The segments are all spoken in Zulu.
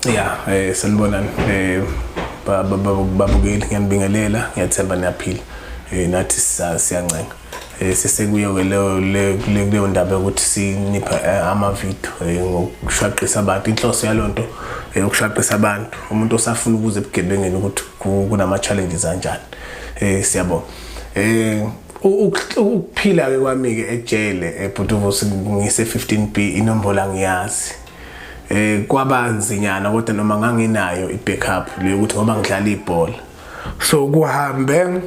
Ya, sanibonani babukeli, ngiyanibingelela, ngiyathemba niyaphila. Nathi siyancenga. Sisekuyo ke leyo ndaba yokuthi sinipha ama-video ngokushaqisa abantu. Inhloso yalonto ukushaqisa abantu, umuntu osafuna ukuza ebugebengeni ukuthi kunama challenges anjani. Siyabonga. Ukuphila ke kwami ke ejele eBhutuvusi, ngise 15B, inombolo angiyazi. Kwabanzinyana kodwa noma nganginayo i-backup leyo ukuthi ngoba ngidlala ibhola. So kuhambe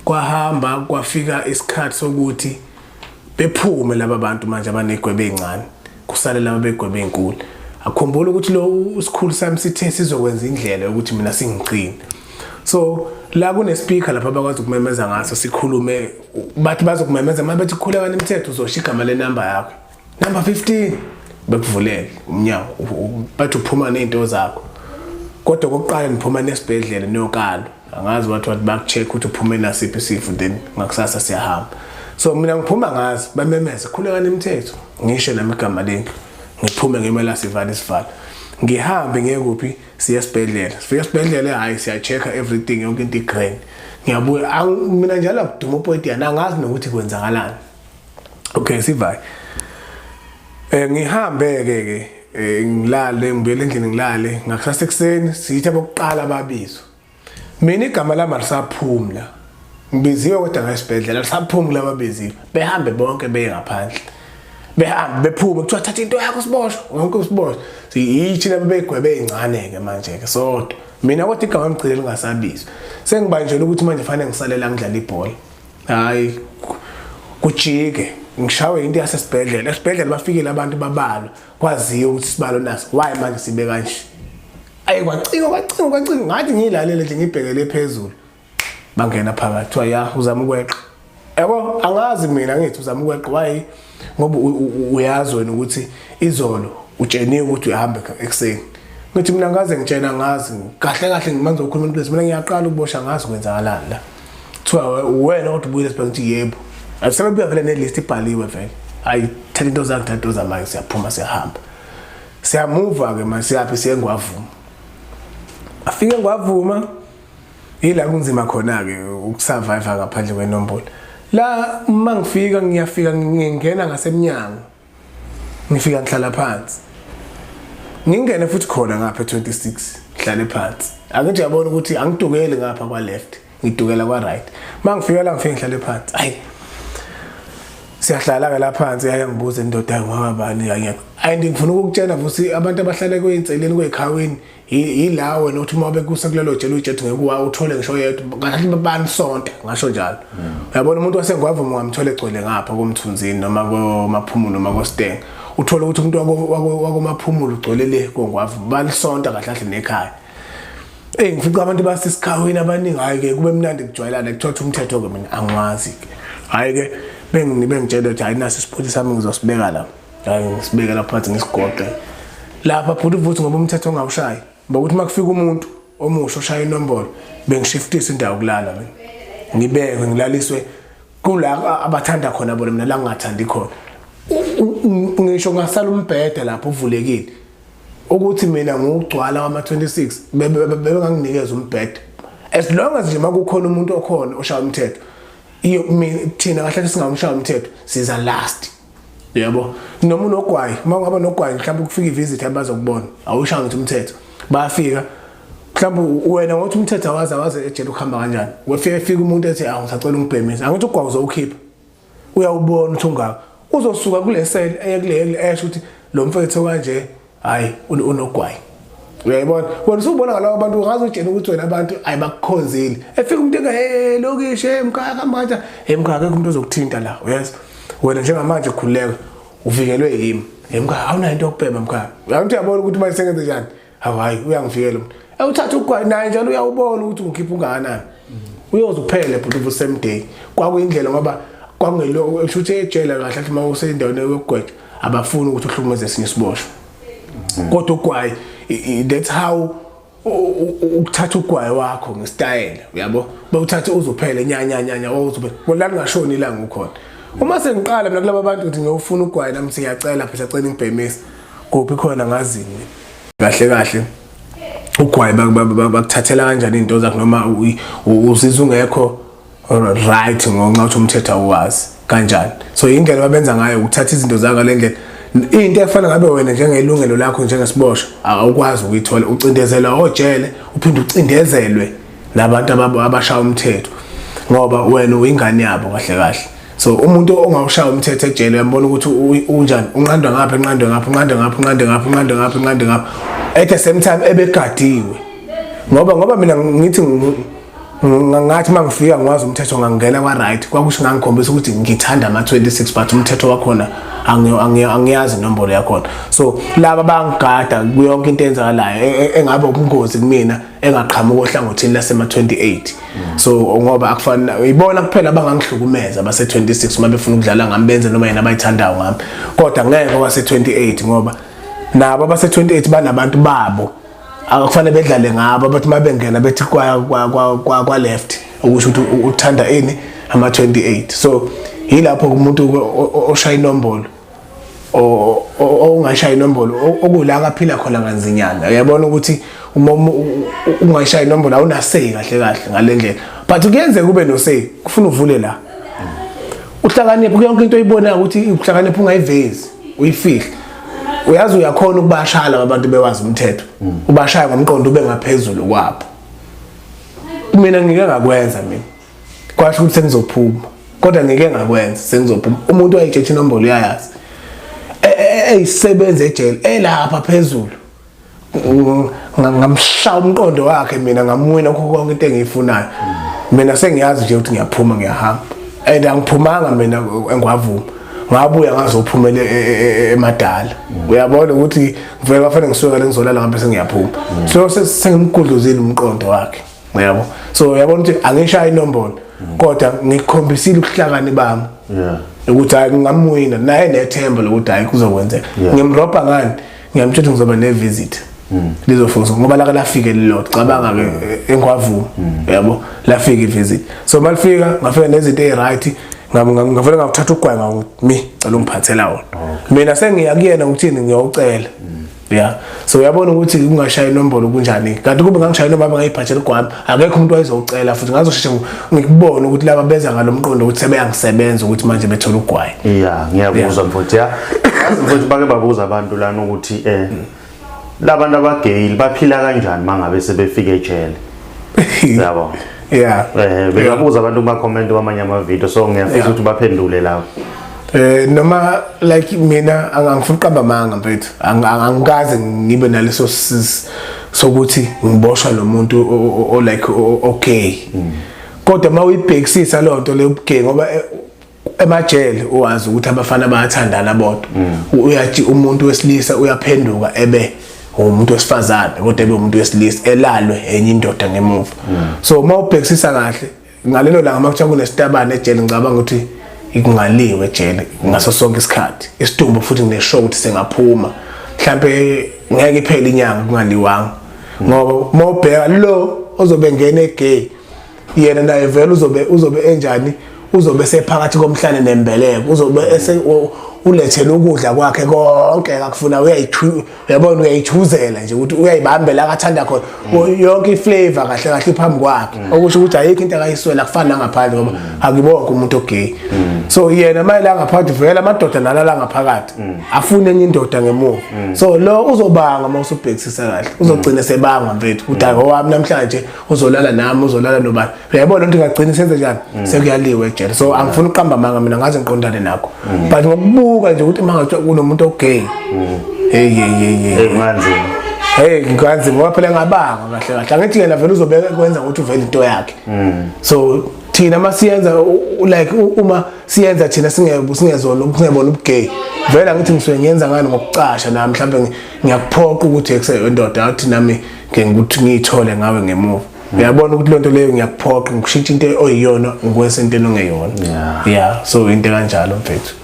kwahamba kwafika isikhathi sokuthi bephume laba bantu manje abanegwebe ezincane, kusale laba begwebe ezinkulu. Akhumbula ukuthi lo isikhulu sami sithe sizokwenza indlela yokuthi mina singigcine. So la kune speaker lapha abakwazi ukumemeza ngaso sikhulume, bathi bazokumemeza uma bethi khuleka nemithetho, uzosho igama le number yakho, number 15, bekuvulele umnyango, bathi uphuma nezinto zakho. Kodwa kokuqala niphuma nesibhedlela niyokala, angazi wathi bakucheck ukuthi uphume nasiphi isifo, then ngakusasa siyahamba. So mina ngiphuma ngazi bamemeze khuleka nemithetho, ngisho nami igama lendlu, ngiphume ngimela sivale isivalo, ngihambe ngiye kuphi, siye esibhedlela. Sifike esibhedlela, hayi, siya-check-a everything, yonke into i-grand. Ngiyabuya mina njalo akuduma upoyitiyana, angazi nokuthi kwenzakalani. Okay, sivaye, ngihambe ke ke ngilale, ngibuyele endlini ngilale. Ngakusasa ekuseni sithi abokuqala babizwa, mina igama lami alisaphumi la, ngibiziwe kodwa ngesibhedlela lisaphumi la, babiziwe, behambe bonke beye ngaphandle, behambe bephume, kuthiwa thatha into yakho siboshwe wonke usiboshwe. Yithi laba begwebe ezincane ke manje ke sodwa, mina kodwa igama ngigcine lingasabizwa, sengibanjelwe ukuthi manje fanele ngisalela ngidlala ibhola. Hayi, kujike ngishawe into yasesibhedlela. Esibhedlela bafikile abantu babalwa, kwaziwa ukuthi sibalo naso, why manje sibe kanje? Ayi, kwacinga kwacinga kwacinga, ngathi ngiyilalele nje ngibhekele phezulu, bangena phakathi, kuthiwa ya, uzama ukweqa, yabo. Angazi mina, ngithi uzama ukweqa why? Ngoba uyazi wena ukuthi izolo utsheniwe ukuthi uyahamba ekuseni. Ngithi mina ngaze ngitshena, ngazi kahle kahle manje ukhuluma into, mina ngiyaqala ukubosha, ngazi kwenzakalani la. Kuthiwa wena kodwa ubuyile esibhedlela, ngithi yebo. Asebebuya vele ne-list ibhaliwe vele. Hayi, thatha into zakho, thatha into zamanje, siyaphuma siyahamba, siyamuva ke manje. Siyaphi? Siye Ngwavuma. Afike Ngwavuma, ila kunzima khona ke ukusurvive ngaphandle kwenombolo. La uma ngifika, ngiyafika ngingena ngasemnyango, ngifika ngihlala phansi, ngingene futhi khona ngapha e26, ngihlale phansi. Angithi uyabona ukuthi angidukeli ngapha kwa left, ngidukela kwa right. Mangifika la, ngifike ngihlale phansi. Hayi, siyahlala ke la phansi, yayangibuza indoda ngoba bani yangiyakho. And ngifuna ukukutshela futhi, abantu abahlala kweyinseleni kwekhawini yila wena uthi uma bekusa kulelo jele ujethi ngeke uthole ngisho yedwa kahle, banisonta ngasho njalo. Uyabona umuntu waseNgwavuma ungamthola egcwele ngapha koMthunzini noma koMaphumulo noma koStenga, uthole ukuthi umuntu wakoMaphumulo ugcwele le koNgwavuma, balisonta kahle kahle nekhaya. Ngifica abantu basesikhawini abaningi, hayi ke kube mnandi kujwayelana. Kuthiwa umthetho ke mina angiwazi ke. Hayi ke, bengitshela ukuthi hayi, nasi isiphuthi sami ngizosibeka la. Hayi, ngisibeke lapha phansi, ngisigoqe lapha bhuti futhi, ngoba umthetho ongawushayi bokuthi uma kufika umuntu omusha oshaya inombolo, bengishiftisa indawo kulala mina, ngibekwe ngilaliswe kula abathanda khona bona, mina la ngingathandi khona. Ngisho ngasala umbhede lapho uvulekile ukuthi mina ngugcwala wama-26, bebenganginikeza umbhede as long as nje makukhona umuntu okhona oshaya umthetho. Thina kahle singamshaya umthetho, siza last, yabo. Noma unogwayi, uma ungaba nogwayi mhlawumbe kufika ivisit abazokubona, awushaya ngithi umthetho, bayafika mhlawumbe wena ngokuthi umthetho awazi ejele ukuhamba kanjani. Wefika efika umuntu ethi, "Awu, ngisacela ungibhemise." Angithi ugwayi uzowukhipha, uyawubona ukuthi ungaka, uzosuka kule sele eye kule esho ukuthi lo mfethu kanje, hayi, unogwayi. Uyayibona wena, usubona ngalabo bantu, ungaze utshene ukuthi wena abantu ayibakukhonzile. Efika umuntu enga, "Hey lokishi, hey mkhaya, kamanje, hey mkhaya, akekho umuntu ozokuthinta la, yes, wena njengamanje khululeka, uvikelwe yimi. Hey mkhaya, awunayo into yokubhema mkhaya?" Uyakuthi uyabona ukuthi manje sengenze njani. Hawu, hayi, uyangivikela umuntu, ewuthatha ugwayi naye njalo, uyawubona ukuthi ungikhipha ungakanani, uyoze uphele bhuti same day. Kwakuyindlela ngoba kwakungelo kusho ukuthi ejele kahle athi uma usendaweni yokugwetshwa abafuni ukuthi uhlukumeze esinye isiboshwa, kodwa ugwayi that's how ukuthatha ugwayi wakho ngesitayela, uyabo, bawuthathe uzophela nya nya nya nya, uzophela bona lingashoni ilanga ukhona. Uma sengiqala mina kulaba bantu ukuthi ngiyofuna ugwayi nami, siyacela phela, siyacela ngibhemisa kuphi khona, ngazini. Kahle kahle ugwayi bakuthathela kanjani into zakho noma uzizwa ungekho right ngonxa ukuthi umthetho awuwazi kanjani? So indlela ababenza ngayo ukuthatha izinto zakho ngale ndlela, into efana ngabe wena njengelungelo lakho njengesiboshwa awukwazi ukuyithola, ucindezelwa ojele, uphinde ucindezelwe nabantu abashaya umthetho ngoba wena uyingane yabo kahle kahle. So umuntu ongawushaya umthetho ejele uyambona ukuthi unjani, unqandwa ngapha, enqandwe ngapha, unqandwe ngapha, unqandwe ngapha, unqandwe ngapha, unqandwe ngapha, at the same time ebegadiwe. Ngoba mina ngithi ngathi mangifika ngiwazi umthetho, ngangena kwa right, kwakusho ngangikhombisa ukuthi ngithanda ama 26, but umthetho wakhona angiyazi inombolo yakhona. So laba bangigada kuyonke into enzakalayo engabe ubungozi kumina engaqhamuka ohlangothini lasema 28. So ngoba akufani, ibona kuphela abangangihlukumeza base 26 uma befuna ukudlala ngami, benze noma yena abayithandayo ngami, kodwa ngeke kwase 28 ngoba nabo abase 28 banabantu babo akufanele bedlale ngabo, bathi uma bengena bethi kwa left, okusho ukuthi uthanda ini ama 28. So yilapho umuntu oshaya inombolo, ongashaya inombolo, okula aphila khona kanzinyana. Uyabona ukuthi uma ungashaya inombolo awunasay kahle kahle ngale ndlela, but kuyenzeka ube no say, kufuna uvule la uhlakaniphe yonke into oyibonayo ukuthi uhlakaniphe, ungayivezi, uyifihle. Uyazi uyakhona ukubashaya laba bantu bewazi umthetho, ubashaya ngomqondo ube ngaphezulu kwabo. Mina ngike ngakwenza, mina kwasho ukuthi sengizophuma, kodwa ngike ngakwenza sengizophuma. Umuntu wayetshethe inombolo uyayazi, eyisebenza ejele elapha phezulu, ngamshaya umqondo wakhe mina, ngamwina kukho konke into engiyifunayo. Mina sengiyazi nje ukuthi ngiyaphuma, ngiyahamba, and angiphumanga mina engwavuma, ngabuya ngazophumela emadala. Uyabona ukuthi ngivele bafanele ngisuke le ngizolala ngabe sengiyaphuma, so sengimgudluzile umqondo wakhe, uyabo. So uyabona ukuthi angishaya inombolo, kodwa ngikhombisile ubuhlakani bami ukuthi hayi, ngingamwina naye, nethemba lokuthi hayi, kuzokwenzeka. Ngimrobha ngani? Ngiyamtshela ngizoba ne-visit lizofuna ngoba lake lafike lilodwa, cabanga-ke engwavuma, yabo, lafika i-visit. So malifika ngafika nezinto ey'right, ngavele ngawuthatha ugwayi, mi cela ungiphathela wona. Mina sengiya kuyena ngikuthini? Ngiyawucela. Yeah, so uyabona ukuthi ungashaya inombolo kunjani? Kanti kube ngangishaya inombolo ngayiphathela ugwami, akekho umuntu wayezowucela, futhi ngazosheshe ngikubone ukuthi laba beza ngalomqondo ukuthi sebeyangisebenza ukuthi manje bethola ugwayi. Yeah, ngiyakuzwa mfowethu. Ya, yazi mfowethu, bake babuza abantu lana ukuthi labantu abagay baphila kanjani mangabe sebefika ejele, yabo. Bengabuza abantu kuma comment kwamanye ama video, so ngiyafisa ukuthi baphendule lapho. Noma like mina angifuni uqamba amanga mfethu, angikaze ngibe naleso sokuthi ngiboshwa nomuntu o like okay, kodwa uma uyibhekisisa loo nto leyo ubugay, ngoba emajele uwazi ukuthi abafana bayathandana bodwa, uyathi umuntu wesilisa uyaphenduka ebe umuntu wesifazane, kodwa ebe umuntu wesilisa, elalwe enye indoda ngemuva. So uma ubhekisisa kahle ngalelo langa uma kuthiwa kunesitabane ejele, ngicabanga ukuthi kungaliwe ejele ngaso sonke isikhathi. Isidumbu futhi ngineshow ukuthi singaphuma mhlambe ngeke iphele inyanga kungaliwanga, ngoba uma ubheka lo ozobe ngena egay, yena naye vele uzobe enjani? Uzobe sephakathi komhlane nembeleko, uzobe ese ulethele ukudla kwakhe konke akufuna, uyabona, uyayichuzela nje ukuthi uyayibambela akathanda khona, yonke iflavor kahle kahle phambi kwakhe, okusho ukuthi ayikho into akayiswela, akufani nangaphandle ngoba akibonke umuntu ogay. So yena manje la ngaphandle vele amadoda nalala ngaphakathi afune enye indoda ngemuva, so lo uzobanga. Uma usubhekisisa kahle uzogcina sebanga mfethu ukuthi hayi, owami namhlanje uzolala nami, uzolala nobani. Uyayibona ukuthi ngagcina senze njani? Sekuyaliwe ejele. So angifuni ukuqamba amanga, mina ngaze ngiqondane nakho, but ngokubuka nje ukuthi uma ngathiwa kunomuntu ogay, hey hey hey hey. Hey, kunganzima. Hey, ngikanzima ngoba phela ngabanga kahle kahle, angithi yena vele uzobeka kwenza ukuthi uvele into yakhe. So thina masiyenza like uma siyenza thina singezona, singebona ubugay vele, angithi ngisuke ngiyenza ngani? Ngokucasha nami mhlawumbe ngiyakuphoqa ukuthi ekuse indoda athi nami ngeke ukuthi ngiyithole ngawe ngemuva. Uyabona ukuthi lonto leyo ngiyakuphoqa ngikushintsha into oyiyona ngikwenza into ongeyona. Yeah, so into kanjalo mfethu.